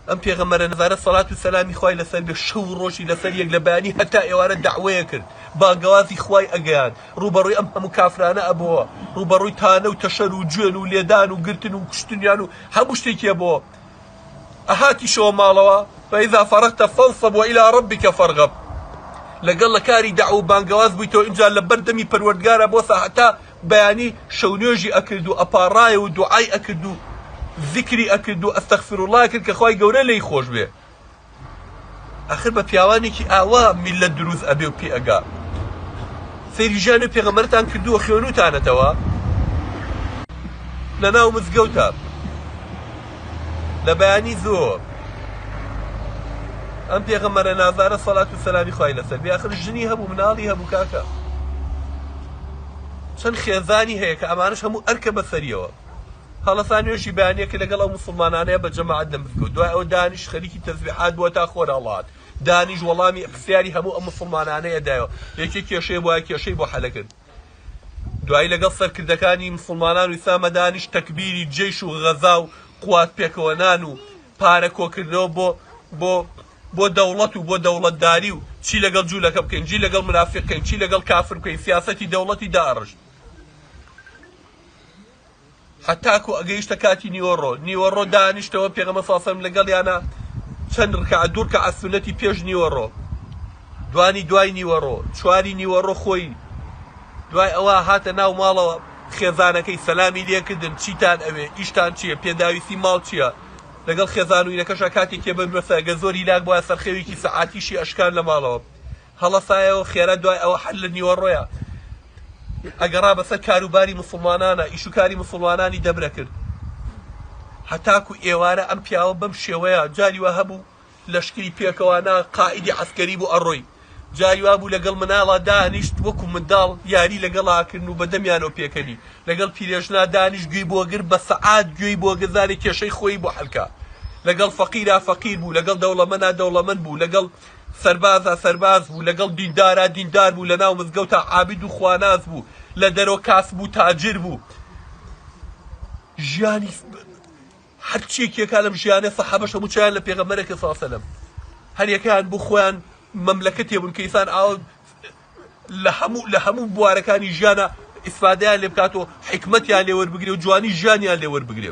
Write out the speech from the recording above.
ئەم پێغەمبەرە نزارە سەڵات و سەلامی خوای لەسەر بێ شەو و ڕۆژی لەسەر یەک لە بەیانی هەتا ئێوارە دەعوەیە کرد بانگەوازی خوای ئەگەیاند ڕووبەڕووی ئەم هەموو کافرانە ئەبۆوە ڕووبەڕووی تانە و تەشەر و جوێن و لێدان و گرتن و کوشتنیان و هەموو شتێکی ئەبۆوە ئەهاتیشەوە ماڵەوە فإذا فرغت فانصب وإلى ربك فارغب لەگەڵ لە کاری دەعوە و بانگەواز بوویتەوە ئینجا لەبەر دەمی پەروەردگارا بۆسە هەتا بەیانی شەو نوێژی ئەکرد و ئەپاڕایەوە و دوعای ئەکرد و زیکری ئەکرد و استغفر اللە ئەکرد کە خوای گەورە لێی خۆش بێ. ئاخر بە پیاوانێکی ئاوا میللەت دروست ئەبێ و پێ ئەگا. سەیری ژیانی پێغەمبەرتان کردووە خوێنوتانەتەوە لە ناو مزگەوتە لە بەیانی زۆر ئەم پێغەمبەرە نازارە سەلات و سەلامی خوای لەسەر بێ ئاخر ژنی هەبوو مناڵی هەبوو کاکە چەند خێزانی هەیە کە ئەمانەش هەموو ئەرکە بەسەریەوە. هەڵەسا نوێژی بەیانیەکە لەگەڵ ئەو موسڵمانانەیە بە جەماعەت لە مزگەوت دوای ئەوە دانیشت خەریکی تەزبیحات بووە تا خۆر هەڵات دانیشت وەڵامی پرسیاری هەموو ئەم موسڵمانانەیە دایەوە یەکێ کێشەی بوایە کێشەی بۆ حەلەکرد دوایی لەگەڵ سەرکردەکانی موسڵمانان و ئیسلامە دانیشت تەکبیری جەیش و غەزا و قوات پێکەوەنان و پارە کۆکردنەوە بۆ بۆ بۆ دەوڵەت و بۆ دەوڵەتداری و چی لەگەڵ جوولەکە بکەین چی لەگەڵ منافیق بکەین چی لەگەڵ کافر بکەین سیاسەتی دەوڵەتی داڕشت. هەتاکو ئەگەیشتە کاتی نیوەڕۆ، نیوەڕۆ دانیشتەوە پێغەمبەر صلی اللە علیە وسلم لەگەڵیانا چەند ڕکعەت دوو ڕکعەت سوننەتی پێش نیوەڕۆ دوانی دوای نیوەڕۆ چواری نیوەڕۆ خۆی دوای ئەوە هاتە ناو ماڵەوە خێزانەکەی سەلامی لێکردن چیتان ئەوێ ئیشتان چییە پێداویستی ماڵ چییە لەگەڵ خێزان و ئینەکەشا کاتێک کێ بەربەسە گە زۆر هیلاک بووە سەرخەوێکی سەعاتیشی ئەشکان لە ماڵەوە هەڵەسایەوە خێرا دوای ئەوە هەر لە نیوەڕۆیا ئەگەڕا بەسەر کاروباری موسڵمانانا ئیش و کاری موسڵمانانی دەبرە کرد هەتاکو ئێوارە ئەم پیاوە بەم شێوەیە جاری وا هەبوو لەشکری پێکەوانە قائیدی عەسکەری بوو ئەڕۆی جاری وا بوو لەگەڵ مناڵا دانیشت وەکو منداڵ یاری لەگەڵا کردن و بەدەمیانەوە پێکەنی لەگەڵ پیرێژنا دانیشت گوێی بۆ گرت بە سەعات گوێی بۆ گرت زانێ کێشەی خۆی بۆ حەلکا لەگەڵ فەقیرا فەقیر بوو لەگەڵ دەوڵەمەنا دەوڵەمەند بوو لەگەڵ سەربازا سەرباز بوو، لەگەڵ دیندارا دیندار بوو، لەناو مزگەوتا عابید و خواناس بوو، لە دەرەوە کاسب و تاجر بوو. ژیانی هەرچیەکێکا لەم ژیانە سەحابەش هەموو چیان لە پێغەمبەرەکە صلی الله علیه وسلم هەریەکەیان بۆ خۆیان مەملەکەتێ بوون کە ئینسان ئاو لە هەموو لە هەموو بوارەکانی ژیانە ئیسفادەیان لێ بکات و حیکمەتیان لێ وەربگرێ و جوانی ژیانیان لێ وەربگرێ.